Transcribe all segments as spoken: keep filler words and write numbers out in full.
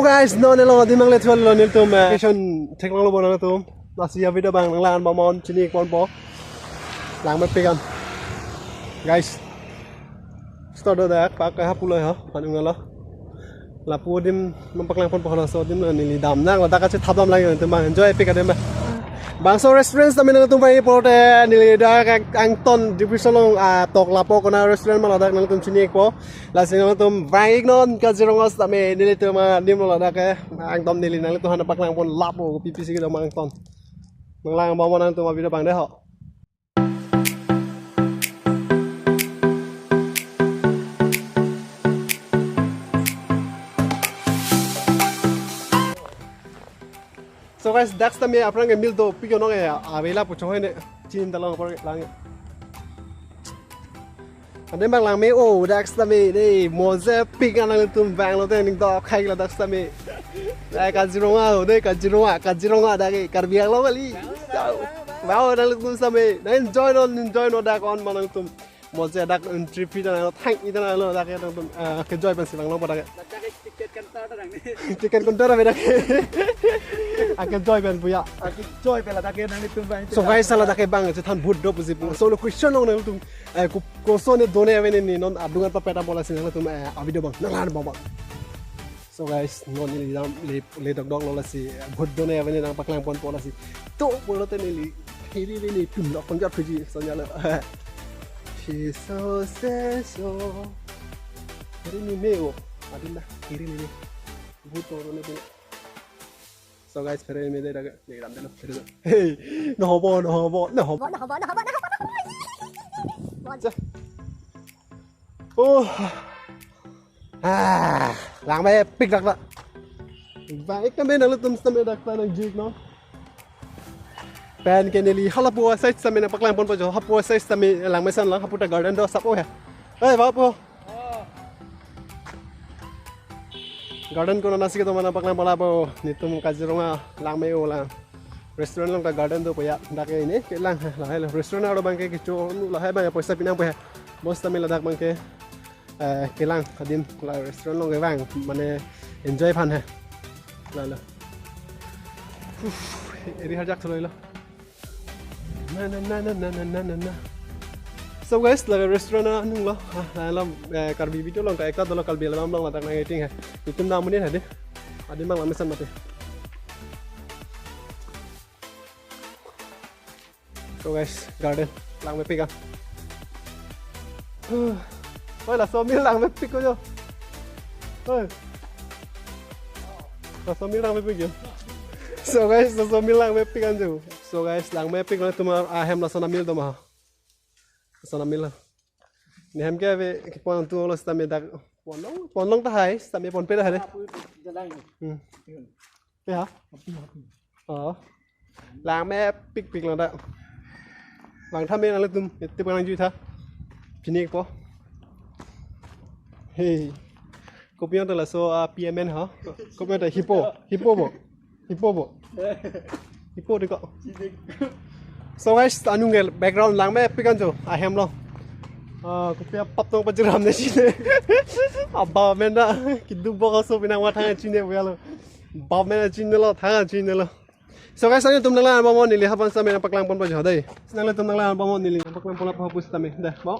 Guys, non nelo adim nangle thulo nelitum, eh, location theklonglo bo nangtum. Lasi a-video abang nanglang bomnon, chini ponpo. Langmepik an. Guys. Store do dak pak hapulo ho, panung lo. Lapu adim nangpaklang ponpo, halaso adim neli damnang, ladak kachethap damlang nangtum abang, enjoypik adim abang. Bangso restaurant tame nangtum vang pulote neli dak Angton division along, ah, Toklapo kona restaurant ma ladak nangtum chini-ikpo. Lasi nangtum vang-iknon Kaziranga tame, nelitum adim lo ladak ke. Angton neli nanglitum aphan paklang pon lapu, kopisi kedo ma Angton. Nanglang bomnon nangtum a-video abang dei ho. So guys, dak tame aphrang ke meal dopik yo nong ya, avela pucho hoine, chin dalang por lang. Ade mang langme-o dak tame dei, mojepik an nangtum vanglote ning dok khai la dak tame. Dei Kaziranga, dei Kaziranga, Kaziranga dak ke, Karbi Anglong kali. Wow, nangtum tame, nang enjoynon, enjoynon dak on ma nangtum. Moje dak entry fee dan alo thang idan alo dak ke nangtum, eh, ke enjoy pensi vanglo dak ke. Dak ke ticket counter dak ni. Ticket counter ave dak ke. Ake enjoy pen puya. Ake enjoy pen ladak ke nanglitum vang. So guys, ladak ke bang chethan bhut do pusi pu. So location along nangtum, eh, ko, koson ne done ave ne non adung an papeta bola si nangtum, eh, a-video abang nanglang bomnon. So guys, non neli dam le, le dokdok lo lasi, eh, bhut done ave ne nangpaklang ponpo lasi. To pulote neli hiri neli pim lok pangjar phuji sonya lo. Si so se so. Hiri ni me-o. Adin dah hiri ni. Bhut to ne pin. So guys, phere me dei dak ke, dei ram dei lo, phere dei. Hey, no hobo, no hobo, no hobo. Bon, bon, bon, bon, bon. Oh. Ah, langmepik dak dak. Bang, ik tame nangtum tame dak ta nangjui-iknon. Pen ke neli halapu a-side tame nangpaklang ponpo jo, hapu a-side tame langmesan lang, hapu ta garden do sap o he. Hey, hapu. Garden konat si kedo ma nangpaklang pon lapu, nelitum Kaziranga langme-o lang. Restaurant along ta garden do puya, dak ke ne kelang he, lahai lo. Restaurant arlo abang ke kecho nu lahai abang poisa pinangpo he. Bos tame ladak abang ke, eh, kelang adim la restaurant along kevang, mane enjoy aphan he. La lo. Uff, eri harjak thuloi lo. Na, na, na. So guys, la restaurant anung lo. Ah, la, la, eh, Karbi video along ta ekta dolo, Karbi alam along ladak nang-eating he. Nelitum dam amonit he dei. Adim abang langmesan mati. So guys, garden langmepik an. Oi, laso meal langmepik ko jo. Oi. Laso meal langmepik jo. So guys, laso meal langmepik an jo. So guys, langmepik lo, nangtum ahem lason a-meal do ma. Lason a-meal lo. Nehem ke ave kepon tu lo sitame dak ponlong, ponlong tahai, sitame ponpe tahai dei. Hmm. Ya. Oh. Langmepikpik lang dak. Vang tha me nanglitum, ete pang juitha. Chini-ikpo. Hey. Kopi anta laso, ah, P M N ha? Kopi anta hipo, hipo bo. Hipo bo. Hipo dei ko. So guys, anung ke background langmepik an jo, ahem lo. Ah, kopi apap tong pajiram ne chine. Abang amen dak, keduk bok aso pinang ma thang chine puya lo. Abang amen chinilo, thang chinilo. So guys, nangtum nanglang bomnon, neli hapan tame nangpaklang ponpo jo dei. Nangtum nanglang bomnon, neli nangpaklang pon lapu pusitame. Dei, bo.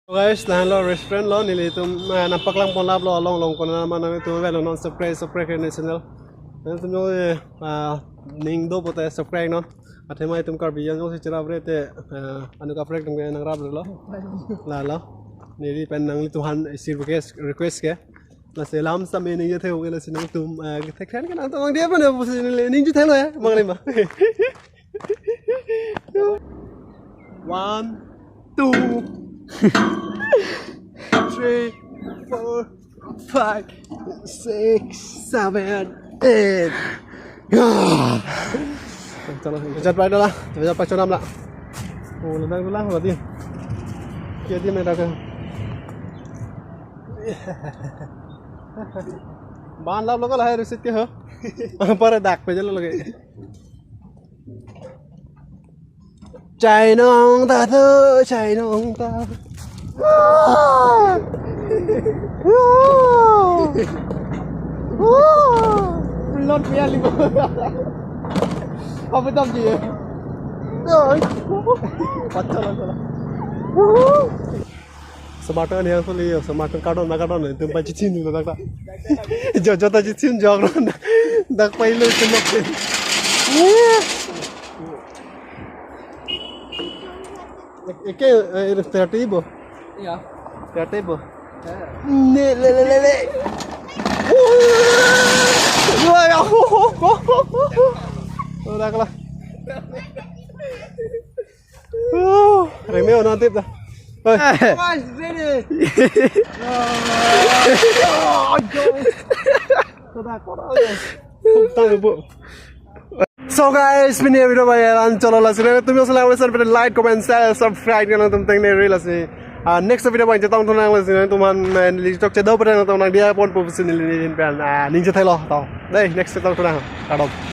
So guys, lahenlo restaurant lo, nelitum, eh, nangpaklang ponlaplo along along konat ma nangtum avelo non, subscribe, subscribe ke ne channel. Nangtum jo, eh, ah, ning do pote subscribe non. Athema itum Karbi Anglong si chirabre te, eh, anu kaprek tum ke nangraplo. Lalo. Neli pen nanglitum aphan isi request, request ke. Lasi lam same ning je thek ke lasi nangtum, eh, thek thek ke nangtum nang dia mana pusi neli ning je theklo ya, manglima. One, two, three, four, five, six, seven, eight. Ya. Chalo, chalo, pai dala, chalo, pai chonam la. Oh, ladang dala, berarti. Kia dia main dagang. Ban lap lo ko lahai receipt ke ho. Para dak pe jalo lagi. Chainong ta tu, chainong ta. Lot pia libo. Apa tam ji? Pachala chala. Smartphone yang soli, smartphone kadon na kadon, itum pachi chin na dakta. Jo jo ta chi chin jok ron. Dak pailo smartphone. Eke, eh, thirty bo. Iya. Thirty bo. Ne le le le le. Wah, ya. Udah kalah. Uh, remeh nanti dah. Hei. Mas, ready. Sudah korang ya. Tang bu. So guys, pini video bai lan cholo lasi. Tumi selalu pesan pada like, comment, share, subscribe kan nangtum tengne rela si. Ah, next video bai chetong tunang lasi nangtum aphan, eh, lichok chedo pada nangtum nang dia pon pusi neli pen. Ah, ning je theklo to. Dei, next chetong tunang. Kadom.